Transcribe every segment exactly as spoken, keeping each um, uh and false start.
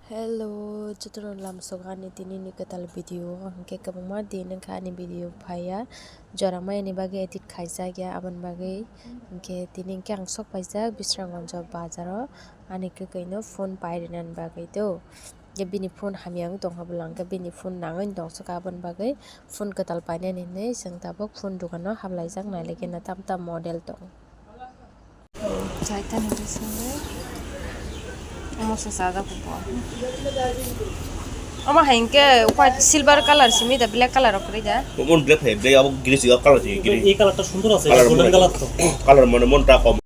Hello, jotono lamsok ani tini ni kwtal video, hwnkhe kwbangma din wngkha ani video phaiya, jora maya ni bagwi edit khaijak ya, aboni bagwi hwnkhe tini hwnkhe ang sok paijak Bisramganj bazaro ani kwkwi no phone pai rwna ni bagwi do. Hwnkhe bini phone hamya wng tongkha bwla, hwnkhe bini phone nangwi tongsa kha, aboni bagwi phone kwtal painani hinwi chwng tabuk phone dukano hablaijak, nailaikheno tam tam model tong. Chaitani bisingo omo se chajak bo. Omo hai hwnkhe white, silver colour simi da, black colour rok kwrwi da. Omo black hai, black abo grey se colour se grey. এই কালারটা সুন্দর আছে, এটা colour golden মনে কালার তো। কালার মনে মনটা কম।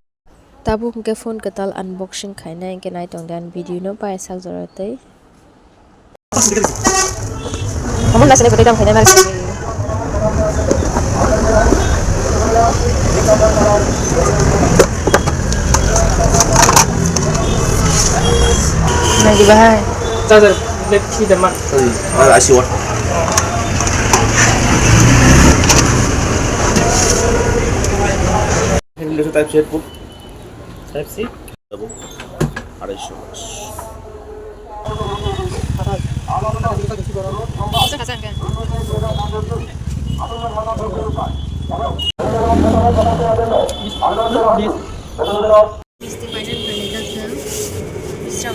Tabuk hwnkhe phone kwtal unboxing khainai hwnkhe nai tongdi ani video no paisa jora tei. Omo naisani kwtwi dam khainai mari. Nai di bahai. Charger black si da ma. Sorry, ah, I see what. Type C headphone. Type C. Arai sho. Misti painani belai jak jang. Bisram.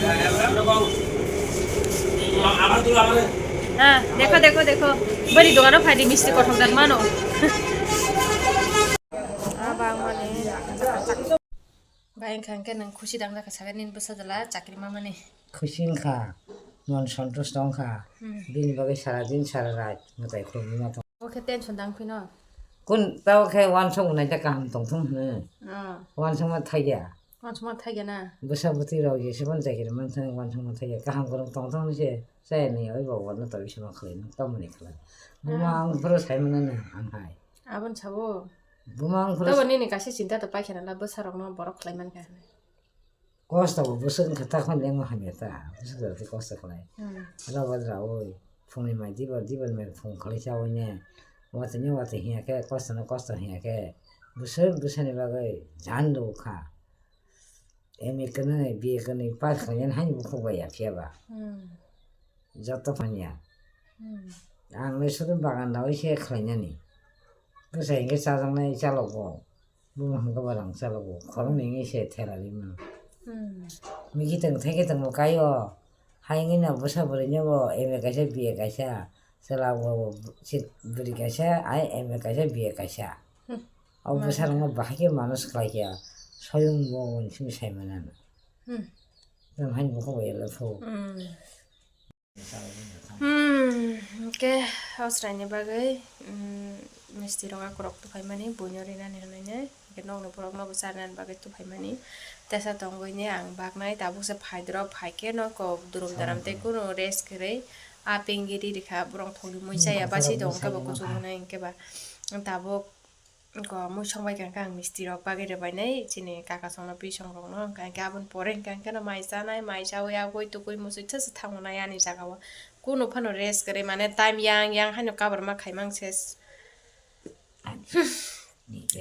Ha, dekho, dekho, dekho. Bari dogano phaidi misti kothok jak mano. Ah, bang mani. Bai wngkha hwnkhe nwng khusi dang jakha sakhe nini bwsa jala chakri mamani. Khusi wngkha, mon santosh tongkha. Hmm. Bini bagwi sara din sara rat mwtai khulumwi ma tong. Bo khe tension dang phino. Kun tao khe wansok nai ta kaham tongthung hwno. Ah. Wansok ma thaiya. Wansok ma thaiya na. Bwsa bwtwi rok jese phano chakri manthang wansok ma thaiya. Kaham kwrwng tongthung se chaya ni oi bo wanno tong bising ma khlai no tamoni khlai. Ah. Buma ang phuru sai mano no ang hai. Aboni sabo. Buma ang phuru. Tabo nini kaisa chinta to paikha na bwsa rok no borok khlai mankha. Kosto bo bwswk wngkha, takhwlai lengma hamya ta, bwswk rok tei kosto khlai. Hmm. Rw badra oi, phungni mai dibar, dibar mai phung khlai chaui ne, watwi ne watwi hiya khe, kosto no kosto hiya khe, bwswk bwsani bagwi jan rw kha. M A kwnwi, B A kwnwi pass khlainani haino bukhuk bai ya phiya ba. Hmm. Joto phanya. Hmm. Ang le sudu bagan da oi se khlainani. Bwsa hinkhe chajaknai chalogo. Buma hwnkhe bo rang chalogo. Khoroknwi wngwi se thela rimano. Hmm. Mikitwng thekitwng bo kai o. Hai wngwi no bwsa bwrwi no bo M A kaisa B A kaisa. Chwla bo si bwrwi kaisa, ai M A kaisa B A kaisa. Hmm. O bwsa rokno bahai khe manage khlai khe. Soyung bo uansukmung sai mano. Hmm. Tamo hai bukhuk bai le phu. Hmm. Hmm, hwnkhe o chwraini bagwi, hmm, misti rok akorok tubuphaimani, buino rinani hwnwi nai, hwnkhe nokni borok nobo charnani bagwi tubuphaimani. Teisa tongwi ni ang baknai, tabukse phaidoro, phaikhe nokho durum daram tei kunu rest kwrwi, a pengiri rikha, borok thokni mui chaya, basi tong khe bo kuchuk hwnwi hwnkhe ba tabuk. Ko mui songbai kha, hwnkhe ang misti rok bagwi rwbainai chini kaka songno, bisong rokno, hwnkhe aboni pore hwnkhe, hwnkhe no mai chanai, mai chaui abui tukui musui thasa thango nai ani jaga o. Kunu phano rest kwrwi, mane time yang yang haino kabar ma khaimang se.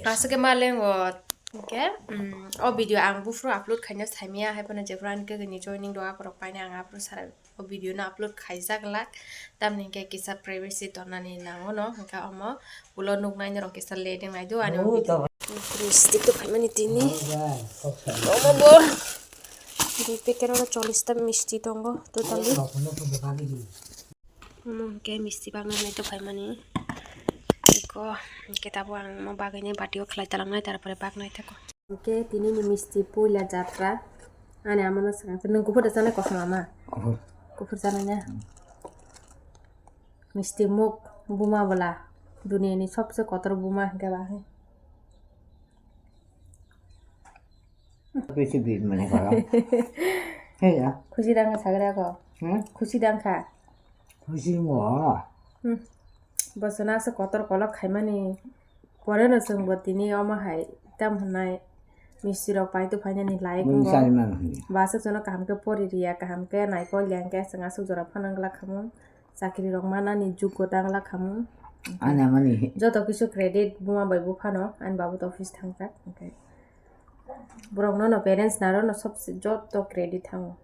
Aswk khe ma lengo, hwnkhe, mm, o video ang buphuru upload khaina saimaya, hai phano jephuru ani kagini joining rok akorok painai ang aphuru sarai. O video no upload khaijak lak, tamni hwnkhe kisa privacy tongnani nango no, hwnkhe omo ulo nuknai norok kisa leding nai do ani o video. Misti to phaimani tini. Omo bo dui packet o chollish ta misti tongo totally. Omo hwnkhe misti baknani to phaimani. Eko hwnkhe tabuk ang omo bagwi ni bati o khlai talangnai, tarpore baknai tako. Hwnkhe tinini misti puila jatra. Ani amano swkang se, nwng kuphur da chanai kosom ama? Kuphur. Kuphur chanai na? Hmm. Misti muk buma bwla. Duniyani sobse kotor buma hwnkhe ba hai. Bisi bit mane koro. Heya. Khusi dang kha sagra ko. Hmm? Khusi dang kha. Khusi mo. Hmm. Bosona se kotor kolok khaimani. Pore no chwng bo tini omo hai tam hwnai misti rok pai tuphainani lai. Mui wngkha. Chai man hwnwi. Ba aswk jono kaham khe pori riya, kaham khe naikol ya, hwnkhe chwng aswk jora phano wngla khamu, chakri rok manani jukgo ta wngla khamu. Ani amani. Joto kisu credit buma bai buphano, ani babu to office thangjak, hwnkhe borok no no parents naro no sob joto credit thango.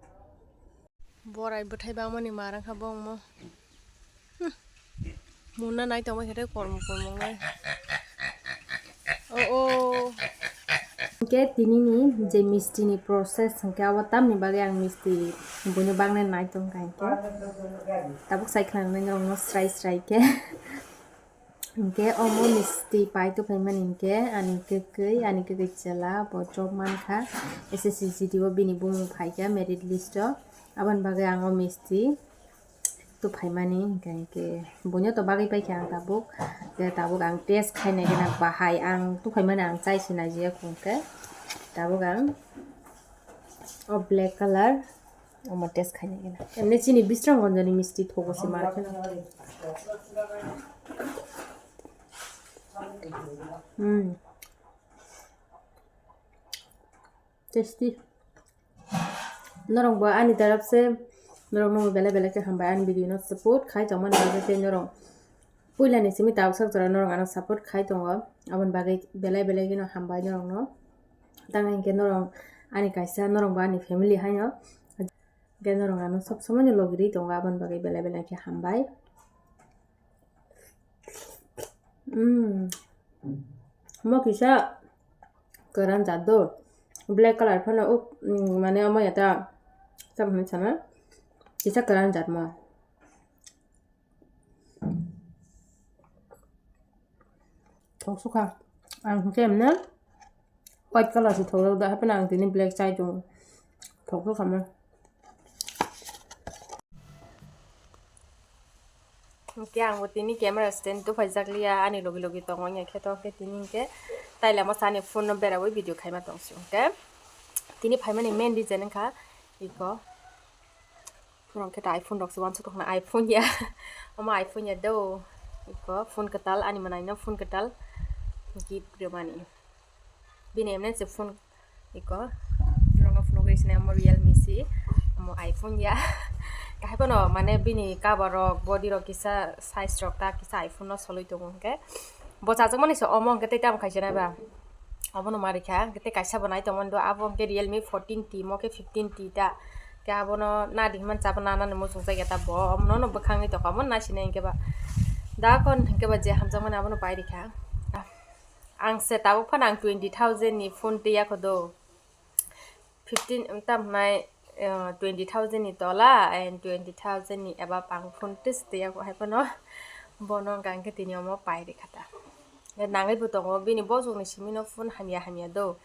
Borai bwthai bangmani ma rang kha bongmo. Hmm. Muna nai tongma khe tei kormo kormo wngnai. O, o. Hwnkhe tinini je misti ni process hwnkhe abo tamni bagwi ang misti buino bangnai nai tong kha hwnkhe. Tabuk sai khna nai norokno srai srai khe. Hwnkhe omo misti pai tuphaimani hwnkhe ani kwkwi, ani kwkwi chwla bo job mankha S S C G D o bini bumung phaikha merit list o, aboni bagwi ang o misti tuphaimani hwnkhe, hwnkhe buino to bagwi paikha ang tabuk, je tabuk ang test khainai gana bahai ang tuphaimani ang chai se naijak hwnkhe tabuk ang o black colour. Omo test khaina gana. Emne chini Bisramganjni misti thogo se mar kheno. Hmm. Tasty. Norok bo ani taraf se norok no belai belai khe hambai ani video no support khai tongmani bagwi tei norok puila ni simi tabuk sak jora norok ano support khai tongo aboni bagwi belai belai kheno hambai norok no. Tamo hinkhe norok ani kaisa norok bo ani family haino. Hwnkhe norok ano sob somoi no logi rwi tongo, aboni bagwi belai belai khe hambai. Mm. Mo kisa kwran jat do. Black colour phano, uk, mm, mane omo ya ta, tamo hinwi sana. Kisa kwran jat mo. Thok sukha. Ang hwnkhe emne white colour se thok rw da, haphano ang tini black chai tongo. Thok sukha mo. Hwnkhe ang bo tini camera stand tuphaijak liya, ani logi logi tongo, wngya khe to hwnkhe tini hwnkhe tailamo sani phone no berawi video khaima tong sio hwnkhe. Tini phaimani main reason wngkha iko. Phone khe ta iPhone rok se uansuk tongkha na, iPhone ya. Omo iPhone ya do. Iko phone kwtal, ani mwnai no phone kwtal gift rwmani. Bini emne se phone iko. Norok no phone khe sinai omo Realme si. Omo iPhone ya. Kahai phano mane bini cover rok, body rok kisa size rok ta kisa iPhone no soloi tongo hwnkhe. Bo chajakmani se omo hwnkhe tei tamo khaisa nai ba. Abono ma rikha, hwnkhe tei kaisa bo nai tongmani do, abo hwnkhe Realme fourteen T, mo khe fifteen T ta. Khe abono nadi hwnmani chaba nanani muchungjak ya ta bo, omono no bwkhangwi tongkha, omono naisinai hwnkhe ba. Da kon hwnkhe ba je hamjakmani abono pai rikha. Ang se tabuk phano ang twenty thousand ni phone twiya kho do. Fifteen, tamo hwnai, eh, twenty thousand ni tola and twenty thousand ni above ang phone test twiya kho hai phano. Bono wngkha hwnkhe tini omo pai rikha ta. Nangwi bo tongo, bini bosongni simi no phone hamya hamya do.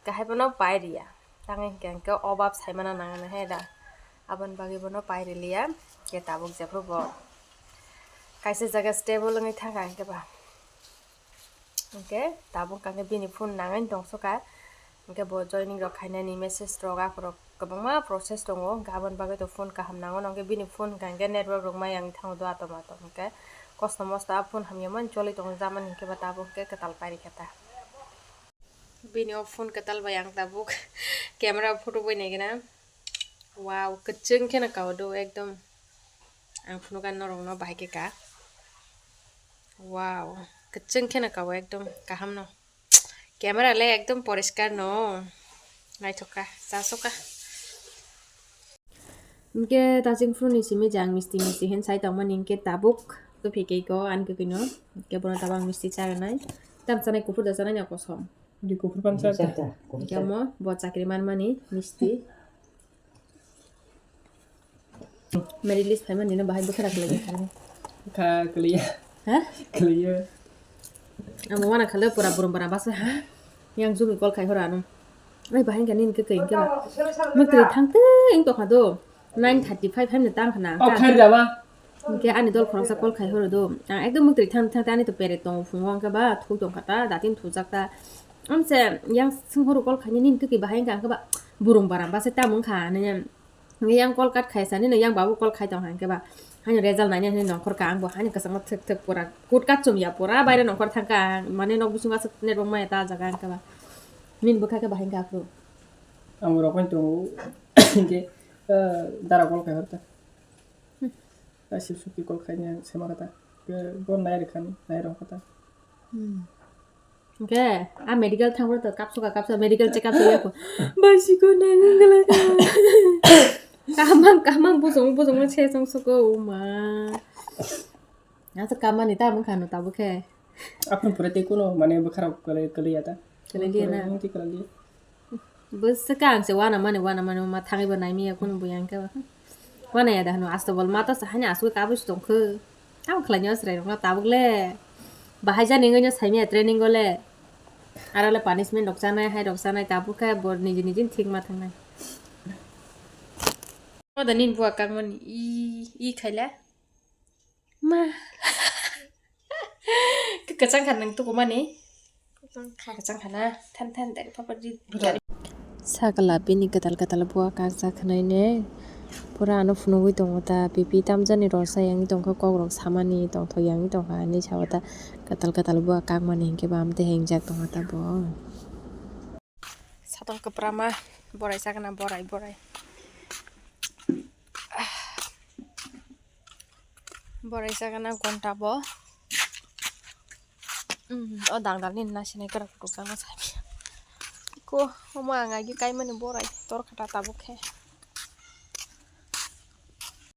Kahai phano pai riya. Tangwi hwnkhe hwnkhe obab saimano nangani he da. Aboni bagwi bono pai riliya. Khe tabuk jephru bo kaisa jaga stable wngwi thangkha hwnkhe ba. Hwnkhe tabuk hwnkhe bini phone nangani tongsoka. Hwnkhe bo joining rok khainani message rok aphuru kwbangma process tongo. Hwnkhe aboni bagwi to phone kaham nango. Hwnkhe bini phone hwnkha hwnkhe network rok maya wngwi thango do atom atom. Hwnkhe kosto mosto a phone hamya mani choli tongo, jamani hwnkhe ba tabuk hwnkhe kwtal pai rikha ta. Bini o phone kwtal bai ang tabuk camera photo bai naigwna. Wow, kwchwng kheno kao do ekdom. Ang phunukha norokno bahai khe ka. Wow, kwchwng kheno kao ekdom kaham no. Camera le ekdom poriskar no. Naithok kha, chasok kha. Hwnkhe taching phuru ni simi je ang misti misti hen sai tongmani hwnkhe tabuk tophi khe ko ani kwkhwino. Hwnkhe bono tabuk ang misti cha rwnai. Tam chanai kuphur da chanai na kosom. Di kuphur pan cha. Hwnkhe omo bo chakri manmani misti. Merit list phaimani no bahai bwkhwra kwlai kha. Kha kwlaiya. Ha? Kwlaiya. Amo wana khale pura burum bara basa ha. Yang jumi call khai hora ano. Ai bahai kani hwnkhe khe hwnkhe ba. Mwtri thang tei wng tokha do. Nine thirty five haino tang khna. O khair jaba. Hwnkhe ani dol khoroksa call khai horo do. Ang ekdom mwtri thang thang tei ani to pere tongo phungo hwnkhe ba thuk tong kha ta datin thujak ta. Amse yang swng horo call khaini nini kwkwi bahai wngkha hwnkhe ba burum bara basa tamo wngkha nini. Hwnkhe yang call cut khaisa nini yang babu call khai tong kha hwnkhe ba. Haino result naina hinwi nongkhor kha ang bo haino kwchangma thwk thwk pura kut kat chum ya pura baire nongkhor thang kha ang mane nok bisingo aswk network maya ta jaga hwnkhe ba. Nini bwkha khe bahai wngkha aphuru. Ang rok bai tongo hwnkhe dara call khai hor ta. Aswk suki call khaini ang sema kha ta. Bo nai rwkha ni nai rwkha ta. Hmm. Hwnkhe a medical thangwi to kapsuka kapsuka medical check up ya kho. Bai siko nang wngla kha. Kamang, kamang, bujung, bujung, se song soko, uma. Asa kamani ta mung khano tabuk khe. Aphun pura te kuno, mane, bwkharok kwlai, kwlai ya ta. Kwlai liya na. Kwlai liya. Bwswk ang se wana mani, wana mani, ma thangwi bo naimi ya kuno buya hwnkhe. Wana ya da hwno, asto bol mata sa hani asugwi kabui se tongkhe. Tamo khlainai o chwrairokno tabuk le. Bahai jani wngwi no saimanya training o le. Aro le punishment rok chanai, hai rok chanai, tabuk khe bo niji niji thik ma thangnai. O da nini buwa kangmani i, i khaile. Ma. Kwchang kha nang tukumani? Kwchang kha. Kwchang kha na? Than than de papa di. Sakala bini kwtal kwtal buwa kakjak khwnai ne. Pura ano phunugwi tongo ta. Pipi tamjani rosa yangwi tongkha, kok rok samani tongthok yangwi tongkha. Ani sawa ta kwtal kwtal buwa kakmani hinkhe bo amtwi hingjak tongkha ta bo. Satung kwprama borai sagana borai borai. Borai sagana gonta bo. Mm, o dangdal ni nasinai kwrak kwrak kama sai. Ko omo ang agi kaimani borai tor khata tabuk khe.